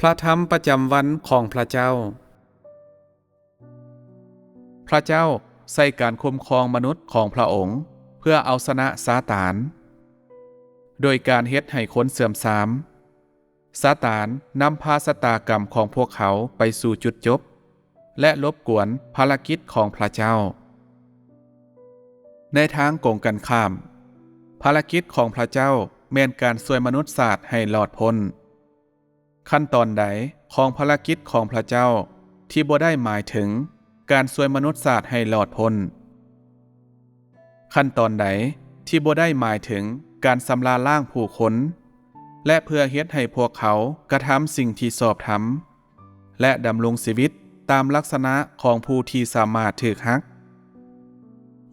ພະທຳປະຈຳວັນຂອງພະເຈົ້າ. ພະເຈົ້າໃຊ້ການຄຸ້ມຄອງມະນຸດຂອງພະອົງເພື່ອເອົາຊະນະຊາຕານ, ໂດຍການເຮັດໃຫ້ຄົນເສື່ອມຊາມ. ຊາຕານນຳພາຊະຕາກຳຂອງພວກເຂົາໄປສູ່ຈຸດຈົບ ແລະ ລົບກວນພາລະກິດຂອງພະເຈົ້າ. ໃນທາງກົງກັນຂ້າມ, ພາລະກິດຂອງພະເຈົ້າແມ່ນການຊ່ວຍມະນຸດຊາດໃຫ້ລອດພົ້ນ. ຂັ້ນຕອນໃດຂອງພາລະກິດຂອງພະເຈົ້າທີ່ບໍ່ໄດ້ໝາຍເຖິງການຊ່ວຍມະນຸດຊາດໃຫ້ລອດພົ້ນ? ຂັ້ນຕອນໃດທີ່ບໍ່ໄດ້ໝາຍເຖິງການຊຳລະລ້າງຜູ້ຄົນ ແລະ ເພື່ອເຮັດໃຫ້ພວກເຂົາກະທຳສິ່ງທີ່ຊອບທຳ ແລະ ດຳລົງຊີວິດຕາມລັກສະນະຂອງຜູ້ທີ່ສາມາດຖືກຮັກ?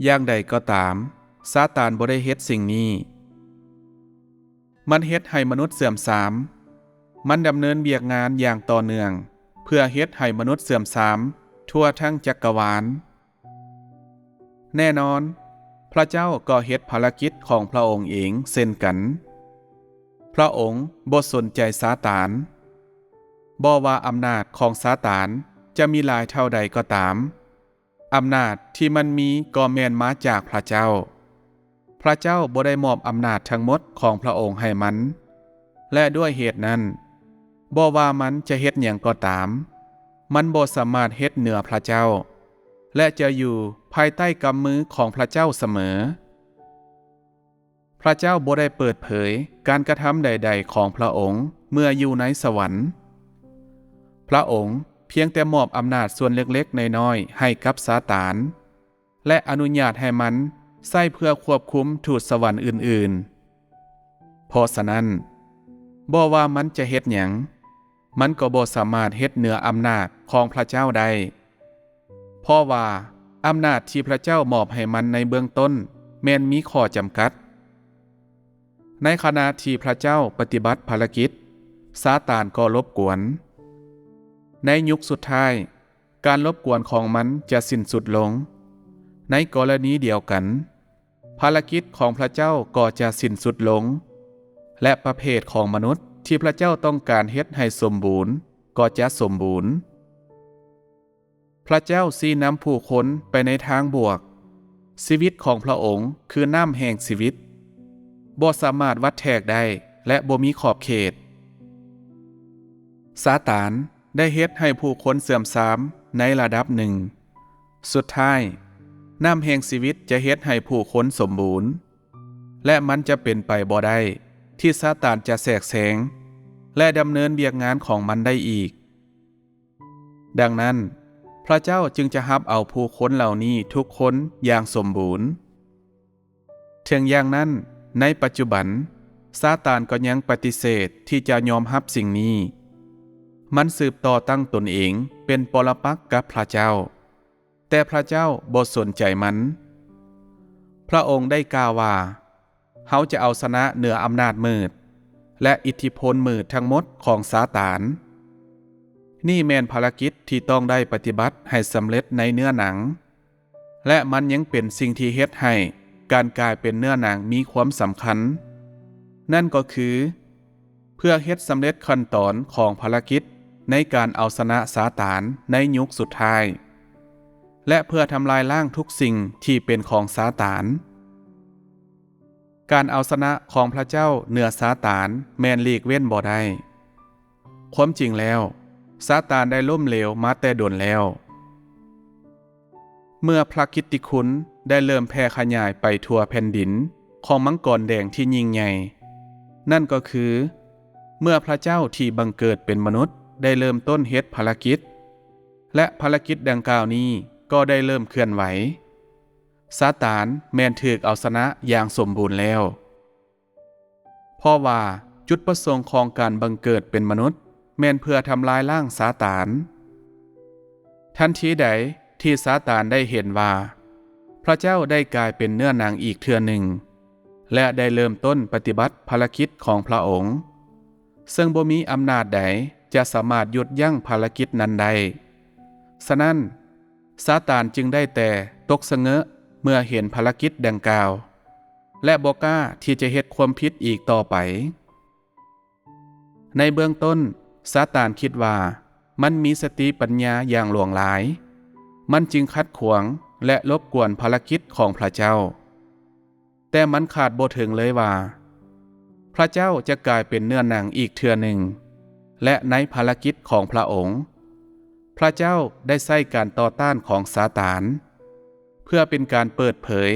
ຢ່າງໃດກໍຕາມ, ຊາຕານບໍ່ໄດ້ເຮັດສິ່ງນີ້. ມັນເຮັດໃຫ້ມະນຸດເສື່ອມຊາມ. ມັນດຳເນີນວຽກງານຢ່າງຕໍ່ເນື່ອງ ເພື່ອເຮັດໃຫ້ມະນຸດເສື່ອມຊາມທົ່ວທັງຈັກກະວານ. ແນ່ນອນ, ພະເຈົ້າກໍເຮັດພາລະກິດຂອງພະອົງເອງເຊັ່ນກັນ. ພະອົງບໍ່ສົນໃຈຊາຕານ. ບໍ່ວ່າອຳນາດຂອງຊາຕານຈະມີຫຼາຍເທົ່າໃດກໍຕາມ, ອຳນາດທີ່ມັນມີກໍແມ່ນມາຈາກພະເຈົ້າ. ພະເຈົ້າບໍ່ໄດ້ມອບອຳນາດທັງໝົດຂອງພະອົງໃຫ້ມັນ, ແລະ ດ້ວຍເຫດນັ້ນ, ບໍ່ວ່າມັນຈະເຮັດຫຍັງກໍຕາມ, ມັນບໍ່ສາມາດເຮັດເໜືອພະເຈົ້າ ແລະ ຈະຢູ່ພາຍໃຕ້ກຳມືຂອງພະເຈົ້າສະເໝີ. ພະເຈົ້າບໍ່ໄດ້ເປີດເຜີຍການກະທຳໃດໆຂອງພະອົງເມື່ອຢູ່ໃນສະຫວັນ. ພະອົງພຽງແຕ່ມອບອຳນາດສ່ວນເລັກໆນ້ອຍໆໃຫ້ກັບຊາຕານ ແລະ ອະນຸຍາດໃຫ້ມັນໃຊ້ເພື່ອຄວບຄຸມທູດສະຫວັນອື່ນໆ. ເພາະສະນັ້ນ, ບໍ່ວ່າມັນຈະເຮັດຫຍັງ, ມັນກໍບໍ່ສາມາດເຮັດເໜືອອຳນາດຂອງພະເຈົ້າໄດ້. ເພາະວ່າອຳນາດທີ່ພະເຈົ້າມອບໃຫ້ມັນໃນເບື້ອງຕົ້ນແມ່ນມີຂໍ້ຈຳກັດ. ໃນຂະນະທີ່ພະເຈົ້າປະຕິບັດພາລະກິດ, ຊາຕານກໍລົບກວນ. ໃນຍຸກສຸດທ້າຍ, ການລົບກວນຂອງມັນຈະສິ້ນສຸດລົງ. ໃນກໍລະນີດຽວກັນ, ພາລະກິດຂອງພະເຈົ້າກໍຈະສິ້ນສຸດລົງ, ແລະ ປະເພດຂອງມະນຸດທີ່ພະເຈົ້າຕ້ອງການເຮັດໃຫ້ສົມບູນກໍຈະສົມບູນ. ພະເຈົ້າຊີ້ນຳຜູ້ຄົນໄປໃນທາງບວກ. ຊີວິດຂອງພະອົງຄືນ້ຳແຫ່ງຊີວິດ, ບໍ່ສາມາດວັດແທກໄດ້ ແລະ ບໍ່ມີຂອບເຂດ. ຊາຕານໄດ້ເຮັດໃຫ້ຜູ້ຄົນເສື່ອມຊາມໃນລະດັບໜຶ່ງ. ສຸດທ້າຍ, ນ້ຳແຫ່ງຊີວິດຈະເຮັດໃຫ້ຜູ້ຄົນສົມບູນ, ແລະ ມັນຈະເປັນໄປບໍ່ໄດ້ທີ່ຊາຕານຈະແຊກແຊງ ແລະ ດຳເນີນວຽກງານຂອງມັນໄດ້ອີກ. ດັ່ງນັ້ນ, ພະເຈົ້າຈຶ່ງຈະຮັບເອົາຜູ້ຄົນເຫຼົ່ານີ້ທຸກຄົນຢ່າງສົມບູນ. ເຖິງຢ່າງນັ້ນ, ໃນປັດຈຸບັນ, ຊາຕານກໍຍັງປະຕິເສດທີ່ຈະຍອມຮັບສິ່ງນີ້. ມັນສືບຕໍ່ຕັ້ງຕົນເອງເປັນປໍລະປັກກັບພະເຈົ້າ, ແຕ່ພະເຈົ້າບໍ່ສົນໃຈມັນ. ພະອົງໄດ້ກ່າວວ່າ, ເຮົາຈະເອົາຊະນະເໜືອອຳນາດມືດ ແລະ ອິດທິພົນມືດທັງໝົດຂອງຊາຕານ. ນີ້ແມ່ນພາລະກິດທີ່ຕ້ອງໄດ້ປະຕິບັດໃຫ້ສຳເລັດໃນເນື້ອໜັງ, ແລະ ມັນຍັງເປັນສິ່ງທີ່ເຮັດໃຫ້ການກາຍເປັນເນື້ອໜັງມີຄວາມສຳຄັນ. ນັ້ນກໍຄື ເພື່ອເຮັດສຳເລັດຂັ້ນຕອນຂອງພາລະກິດໃນການເອົາຊະນະຊາຕານໃນຍຸກສຸດທ້າຍ ແລະ ເພື່ອທຳລາຍລ້າງທຸກສິ່ງທີ່ເປັນຂອງຊາຕານ. ການເອົາຊະນະຂອງພະເຈົ້າເໜືອຊາຕານແມ່ນຫຼີກເວັ້ນບໍ່ໄດ້. ຄວາມຈິງແລ້ວ, ຊາຕານໄດ້ລົ້ມເຫຼວມາແຕ່ດົນແລ້ວ. ເມື່ອພະກິດຕິຄຸນໄດ້ເລີ່ມແຜ່ຂະຫຍາຍໄປທົ່ວແຜ່ນດິນຂອງມັງກອນແດງທີ່ຍິ່ງໃຫຍ່, ນັ້ນກໍຄື ເມື່ອພະເຈົ້າທີ່ບັງເກີດເປັນມະນຸດໄດ້ເລີ່ມຕົ້ນເຮັດພາລະກິດ, ແລະ ພາລະກິດດັ່ງກ່າວນີ້ກໍໄດ້ເລີ່ມເຄື່ອນໄຫວ. ຊາຕານແມ່ນຖືກເອົາຊະນະຢ່າງສົມບູນແລ້ວ. ເພາະວ່າຈຸດປະສົງຂອງການບັງເກີດເປັນມະນຸດແມ່ນເພື່ອທຳລາຍລ້າງຊາຕານ. ທັນທີໃດທີ່ຊາຕານໄດ້ເຫັນວ່າພະເຈົ້າໄດ້ກາຍເປັນເນື້ອໜັງອີກເທື່ອໜຶ່ງ ແລະ ໄດ້ເລີ່ມຕົ້ນປະຕິບັດພາລະກິດຂອງພະອົງ, ເຊິ່ງບໍ່ມີອຳນາດໃດຈະສາມາດຢຸດຢັ້ງພາລະກິດນັ້ນໄດ້. ສະນັ້ນ, ຊາຕານຈຶ່ງໄດ້ແຕ່ຕົກສະເຫງີເມື່ອເຫັນພາລະກິດດັ່ງກ່າວ ແລະ ບໍ່ກ້າທີ່ຈະເຮັດຄວາມຜິດອີກຕໍ່ໄປ. ໃນເບື້ອງຕົ້ນ, ຊາຕານຄິດວ່າມັນມີສະຕິປັນຍາຢ່າງຫຼວງຫຼາຍ, ມັນຈຶ່ງຂັດຂວາງ ແລະ ລົບກວນພາລະກິດຂອງພະເຈົ້າ. ແຕ່ມັນຄາດບໍ່ເຖິງເລີຍວ່າ ພະເຈົ້າຈະກາຍເປັນເນື້ອໜັງອີກເທື່ອໜຶ່ງ, ແລະ ໃນພາລະກິດຂອງພະອົງ, ພະເຈົ້າໄດ້ໃຊ້ການຕໍ່ຕ້ານຂອງຊາຕານ ເພື່ອເປັນການເປີດເຜີຍ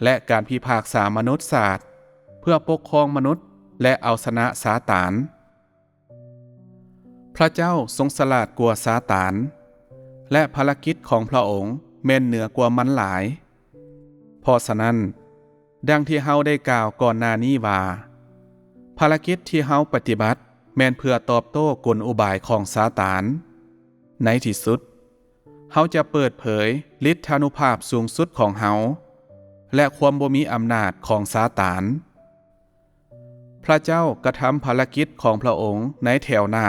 ແລະ ການພິພາກສາມະນຸດສາດ ເພື່ອປົກຄອງມະນຸດ ແລະ ເອົາຊະນະຊາຕານ. ພະເຈົ້າຊົງສະຫຼາດກວ່າຊາຕານ, ແລະ ພາລະກິດຂອງພະອົງແມ່ນເໜືອກວ່າມັນຫຼາຍ. ເພາະສະນັ້ນ, ດັ່ງທີ່ເຮົາໄດ້ກ່າວກ່ອນໜ້ານີ້ວ່າ, ພາລະກິດທີ່ເຮົາປະຕິບັດແມ່ນເພື່ອຕອບໂຕ້ກົນອຸບາຍຂອງຊາຕານ. ໃນທີ່ສຸດ, ເຮົາຈະເປີດເຜີຍລິດທານຸພາບສູງສຸດຂອງເຮົາ ແລະ ຄວາມບໍ່ມີອຳນາດຂອງຊາຕານ. ພະເຈົ້າກະທຳພາລະກິດຂອງພະອົງໃນແຖວໜ້າ,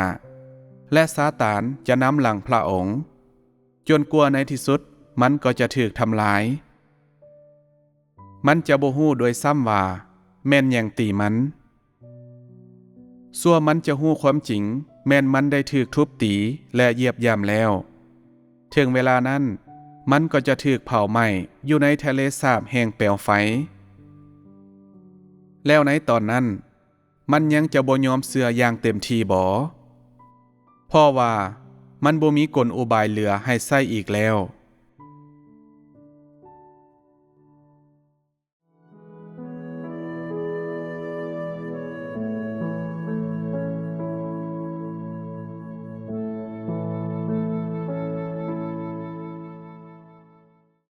ແລະ ຊາຕານຈະນຳຫຼັງພະອົງ, ຈົນກວ່າໃນທີ່ສຸດມັນກໍຈະຖືກທຳລາຍ. ມັນຈະບໍ່ຮູ້ດ້ວຍຊ້ຳວ່າແມ່ນຫຍັງຕີມັນ. ຊົ່ວມັນຈະຮູ້ຄວາມຈິງແມ່ນມັນໄດ້ຖືກທຸບຕີ ແລະ ຢຽບຢ່ຳແລ້ວ. ເຖິງເວລານັ້ນ, ມັນກໍຈະຖືກເຜົາໄໝ້ຢູ່ໃນທະເລສາບແຫ່ງແປວໄຟ. ແລ້ວໃນຕອນນັ້ນ, ມັນຍັງຈະບໍ່ຍອມເຊື່ອຢ່າງເຕັມທີ່ບໍ? ເພາະວ່າມັນບໍ່ມີກົນອຸບາຍເຫຼືອໃຫ້ໃຊ້ອີກແລ້ວ.